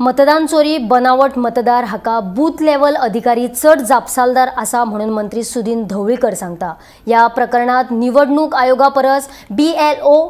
मतदान चोरी, बनावट मतदार हाका बूथ लेवल अधिकारी चड जापसालदार आसा म्हणून मंत्री सुदिन ढवळीकर सांगता। या प्रकरणात निवडणूक आयोगा परस BLO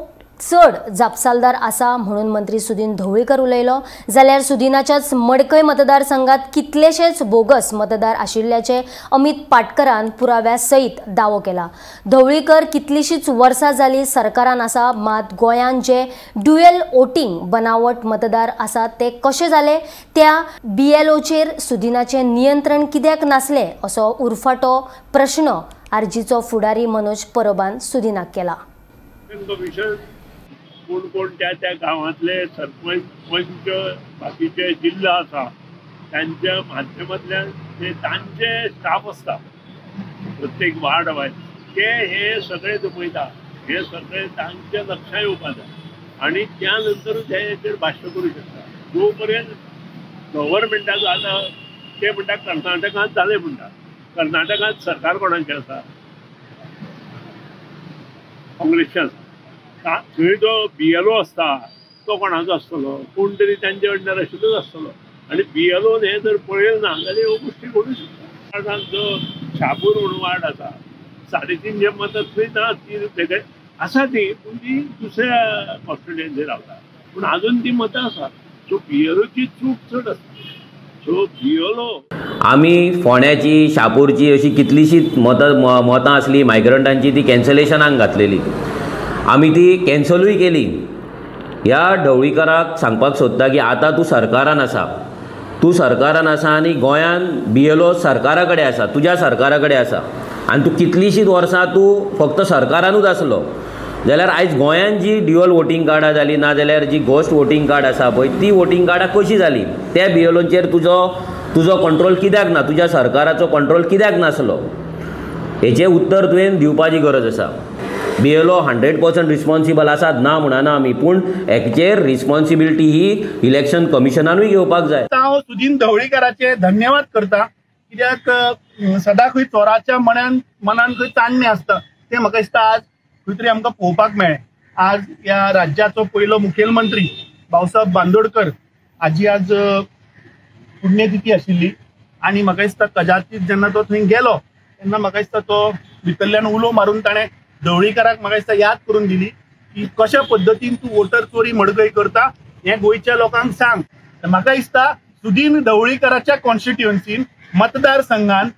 चड जापसालदार आसा म्हणून मंत्री सुदिन ढवळीकर उलयलो। जाल्यार सुदिनाच्याच मडकय मतदारसंघात कितलेशेच बोगस मतदार आशिल्ल्याचे अमित पाटकरान पुराव्या सहित दावो केला। ढवळीकर कितलीशीच वर्सां जाली सरकारान आसा, मात गोंयांत जे ड्युएल वोटिंग बनावट मतदार आसा ते कशे जाले, त्या BLOचेर सुदिनाचें नियंत्रण कित्याक नासलें असो उरफाटो प्रश्न आरजीचो फुडारी मनोज परबान सुदिनाक केला। कोण कोण त्या त्या गांवांतले सरपंच, पंच, बाकीचे जिल्हा आसा तांच्या माध्यमांतल्यान ते तांचे स्टाफ आसता प्रत्येक वार्ड वायज ते हे सगळे जमयता, हे सगळे तांच्या लक्षात येवपा जाय आनी त्या नंतरूच हे हेचेर भाश्य करूं शकता। जो पर्यंत गव्हर्मेंटाचो आतां ते म्हणटा कर्नाटकांत जालें म्हणटा, कर्नाटकांत सरकार कोणाचें आसा? काँग्रेसचें आसा। थंय जो BLO आसता तो कोणाचो आसतलो? कोण तरी तांचे अंडर आशिल्लोच आसतलो आनी BLOन हें जर पळयलें ना जाल्यार ह्यो गोश्टी घडूं शकता। कारण जो शापूर म्हणून वार्ड आसा 350 मतां थंय ना, ती वेगळे आसा ती, पूण ती दुसऱ्या कॉन्स्टिट्युएन्सी रावता, पूण आजून ती मतां आसा। सो BLOची चूक चड आसता। सो BLO आमी फोंड्याची, शापूरची अशी कितलीशीच मतां आसली मायग्रंटांची, ती कॅन्सलेशनाक घातलेली, आमी ती कॅन्सलूय केली। ह्या ढवळीकराक सांगपाक सोदता की आतां तूं सरकारान आसा, तूं सरकारान आसा आनी गोंयान BLO सरकारा कडेन आसा, तुज्या सरकारा कडेन आसा आनी तूं कितलींशींच वर्सां तूं फक्त सरकारानूच आसलो जाल्यार आयज गोंयान जी ड्युअल वोटींग कार्डां जालीं ना जाल्यार जी घोस्ट वोटींग कार्ड आसा पळय ती वोटींग कार्डां कशीं जालीं? त्या BLOचेर तुजो कंट्रोल कित्याक ना? तुज्या सरकाराचो कंट्रोल कित्याक नासलो? हेचें उत्तर तुवें दिवपाची गरज आसा। BLO 100% responsible आसात ना म्हणना आमी, पूण हेचेर रिस्पॉन्सिबिलिटी ही इलेक्शन कमिशनानूय घेवपाक जाय। हांव सुदिन ढवळीकराचे धन्यवाद करता, कित्याक सदां खंय चोराच्या मनान खंय चान्नें आसता तें म्हाका दिसता आज खंय तरी आमकां पळोवपाक मेळ्ळें। आज ह्या राज्याचो पयलो मुखेलमंत्री भाऊसाहेब बांदोडकर हाजी आज पुण्यतिथी आशिल्ली आनी म्हाका दिसता कदाचित जेन्ना तो थंय गेलो तेन्ना म्हाका दिसता तो भितरल्यान उलो मारून ताणें ढवळीकराक म्हाका दिसता याद करून दिली की कशा पद्दतीन तूं वोटर चोरी मडकय करता हें गोंयच्या लोकांक सांग। म्हाका दिसता सुदिन ढवळीकराच्या कॉन्स्टिट्युएन्सीन मतदारसंघान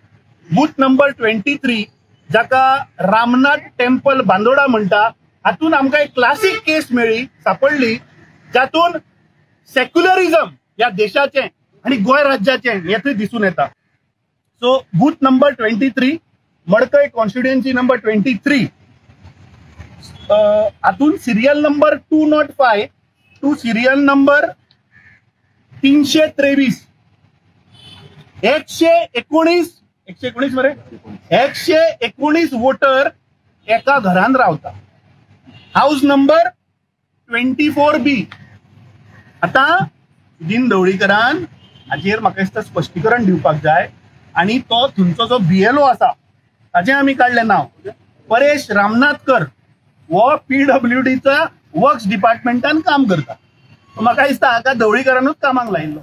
बूथ नंबर 23 जाका रामनाथ टेम्पल बांदोडा म्हणटा हातून आमकां एक क्लासीक केस मेळ्ळी, सापडली, जातून सेक्युलरिझम ह्या देशाचें आनी गोंय राज्याचें हें थंय दिसून येता। So booth number 23 Madkai constituency number 23 हातून serial number 205 to serial number 323 119 119 मरे 119 वोटर एका घरान रावता, हाऊस नंबर 24B। आतां सुदिन ढवळीकरान हाजेर म्हाका दिसता स्पश्टीकरण दिवपाक जाय आनी तो थंयचो जो BLO आसा ताजें आमी काडलें नांव परेश रामनाथकर, हो PWDचा वर्क्स डिपार्टमेंटान काम करता। म्हाका दिसता हाका ढवळीकरानूच कामाक लायिल्लो।